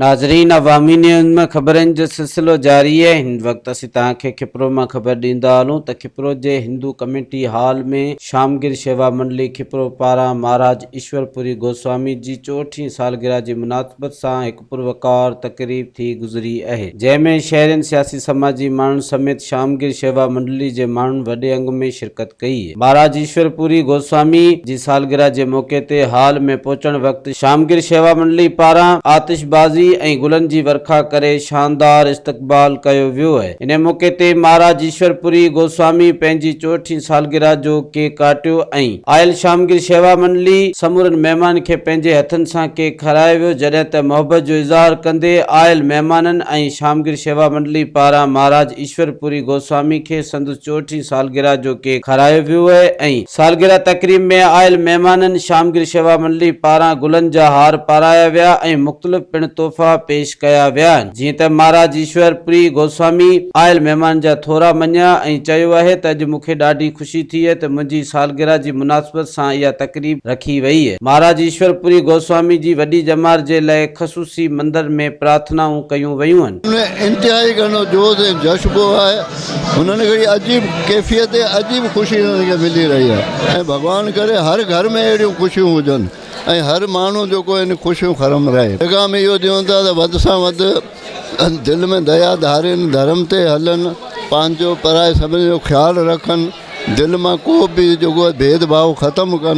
ناظرين عوامي نيوز ۾ خبرن جو سلسلو جاري آهي هن وقت اسين توهان کي کپرو مان خبر ڏيندا هلون ته کپرو جي هندو ڪميونٽي هال ۾ شامگير شيوا منڊلي کپرو پاران مهاراج ايشور پوري گوسوامي جي چوهٺين سالگرهه جي مناسبت سان هڪ پروقار تقريب ٿي گذري اهي جنهن ۾ شهرين سياسي سماجي ماڻهن سميت شامگير شيوا منڊلي جي ماڻهن وڏي انگ ۾ شرڪت ڪئي. مهاراج ايشور پوري گوسوامي جي سالگرهه جي موقعي تي هال ۾ پهچڻ وقت شامگير شيوا منڊلي پاران آتش بازي ۽ گلن جي ورکا ڪري شاندار استقبال ڪيو ويو اهي. انهي موقعي تي مهاراج ايشور پوري گوسوامي پنهنجي چوهٺين سالگرهه جو ڪيڪ ڪاٽيو ۽ آيل شامگير شيوا منڊلي سمورن مهمانن کي پنهنجي هٿن سان ڪيڪ کارايو ويو جڏهن ته محبت جو اظهار ڪندي آيل مهمانن ۽ شامگير شيوا منڊلي پاران مهاراج ايشور پوري گوسوامي کي سندس چوهٺين سالگرهه جو ڪيڪ کارايو ويو ۽ سالگرهه تقريب ۾ آيل مهمانن شامگير شيوا منڊلي پاران گلن جا هار پارايا ويا ۽ مختلف پڻ تحفا پيش ڪيا ويا جيئن ته مهاراج ايشور پوري گوسوامي آيل مهمانن جا ٿورا مڃيا ۽ چيو آهي ته اڄ مون کي ڏاڍي خوشي ٿي ته منهنجي سالگرهه جي مناسبت سان اها تقريب رکي ويئي. مهاراج ايشور پوري گوسوامي جي وڏي ڄمار جي لئه خصوصي مندر ۾ پرارٿنائون ڪيون ويون. ۾ انتهائي گهڻو جوش ۽ جذبو آهي هنن کي هڪڙي عجيب ڪيفيت ۽ عجيب خوشي هنن کي ملي رهي آهي ۽ ڀڳوان ڪري هر گهر ۾ اهڙيون خوشيون هجن ۽ هر ماڻهو جيڪو ان خوشيون خرم رهي. پيغام اهو ڏيون ٿا ته وڌ سان وڌ دل ۾ ديا ڌارين، ڌرم تي هلن، پنهنجو پرائي سڀني جو خيال رکن، دل مان ڪو به جيڪو آهي ڀيد ڀاء ختم ڪن،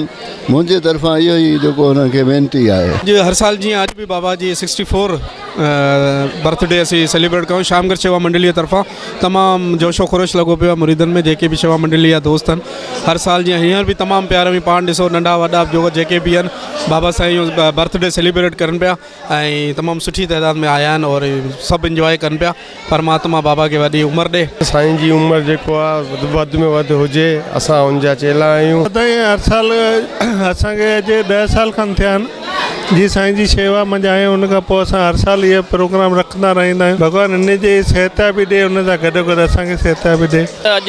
منهنجي طرفان اهو ئي جيڪو هنن کي وينتي آهي. اڄ هر سال جيئن اڄ به بابا جي سڪسٽي فور برٿ ڊي اسين سيليبريٽ ڪيون شامگر شيوا منڊلي طرفان تمام جوش و خروش لڳو پيو آهي مريدن ۾ جيڪي به شيوا منڊلي جا دوست آهن هر سال جيئن هينئر به تمام پيار ۾ پاڻ ڏسو ننڍا وڏا جو جيڪي به آهن بابا سائين جو برٿ ڊي سيليبريٽ ڪرن پيا ۽ تمام سٺي تعداد ۾ آيا آهن اور سڀ انجواء ڪن پيا پرماتما بابا کي وڏي عمر ڏي. سائين جي عمر جيڪو آ وڌ ۾ وڌ هجي اسان ان جا چيلا آهيون. سدائين هر سال اسان کي اڄ ڏهه سال کن ٿيا آهن جي سائين جي شيوا منجهه آهيون ان کان پوء اسان هر سال اهي پروگرام رکندا رهندا آهيون ڀڳوان هن جي صحتيابي ڏي ان سان گڏو گڏ اسان کي صحتيابي ڏي. اڄ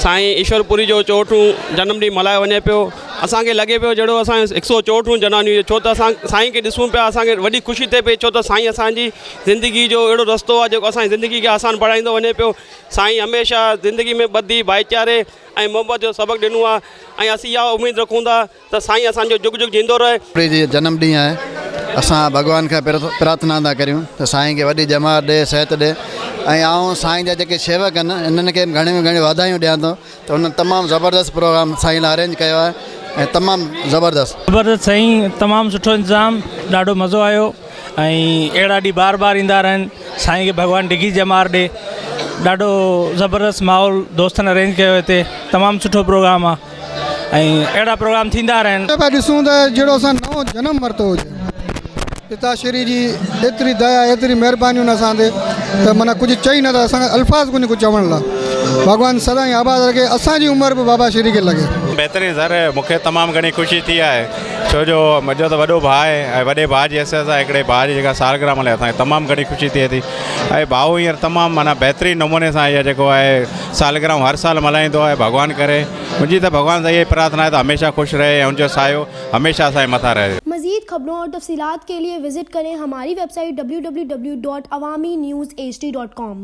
سائين ايشور پوري جو چوهٺون جنم ڏينهن ملهايو وڃي پيو اسان کي لڳي پيو جهڙو اسان جو هڪ سئو چوهٺون جنم ڏينهن هجي ڇو ته اسان سائين کي ڏسون پيا اسان کي وڏي خوشي ٿئي پئي ڇو ته سائين اسان جي زندگي جو اهڙو رستو آهي جيڪو اسان جي زندگي کي آسان بڻائيندو وڃي پيو سائين هميشه زندگي ۾ ٻڌي ڀائيچاري ۽ محبت جو سبق ڏنو آهي ۽ اسين اها اميد رکون ٿا ته سائين اسان جو جگ جگ جيئندو رهي. پوري جي جنم ڏينهن آهي اسان ڀڳوان کان پرارٿنا ٿا ڪريون ته سائين کي وڏي ڄمار ڏي صحت ڏي ۽ آئون سائين جا جيڪي شيوڪ آهن انهن کي به گهڻي ۾ گهڻي واڌايون ڏيان ٿو ته انهن تمام زبردست پروگرام سائين لاء ارينج ڪيو آهي ۽ تمام زبردست. زبردست سائين تمام سٺو انتظام ڏاڍو مزو آيو ۽ اهڙا ڏينهن بار بار ايندا رهن سائين کي ڀڳوان ڊگهي ڄمار ڏي ڏاڍو زبردست ماحول دوستن ارينج ڪيو هتي تمام سٺو پروگرام آ ۽ اهڙا پروگرام ٿيندا رهن. پيا ڏسون ته جهڙو اسان نئون جنم ورتو هجي پتا شري جي ايتري ديا ايتري مهربانيون اسان تي ته معنيٰ ڪجهه چئي نٿا اسان کي الفاظ ڪونهي ڪجهه چوڻ لاء ڀڳوان سدائين آباد رکي اسان جي عمر به بابا شري کي لڳي. بهترين سر مونکي تمام گهڻي خوشي ٿي آهي ڇو جو منهنجو ته وڏو ڀاء آهي ۽ وڏي ڀاء جي حيثيت سان هڪڙي ڀاء جي جيڪا سالگرهه ملهائي اسان کي تمام گهڻي خوشي ٿئي ٿي ۽ ڀائو هينئر تمام معنيٰ بهترين نموني سان اها جيڪو آهي سالگرهون هر سال ملهائيندو آهي ڀڳوان ڪري منهنجي ته ڀڳوان سان اها ئي پرارٿنا آهي ته هميشه خوش رهي ۽ ان جو سايو هميشه اسان جي مٿان رهي. مزيد خبرون اور تفصيلات کے لئے وزٽ کرين ھماري ويب سائيٽ www.awamiNewsHD.com.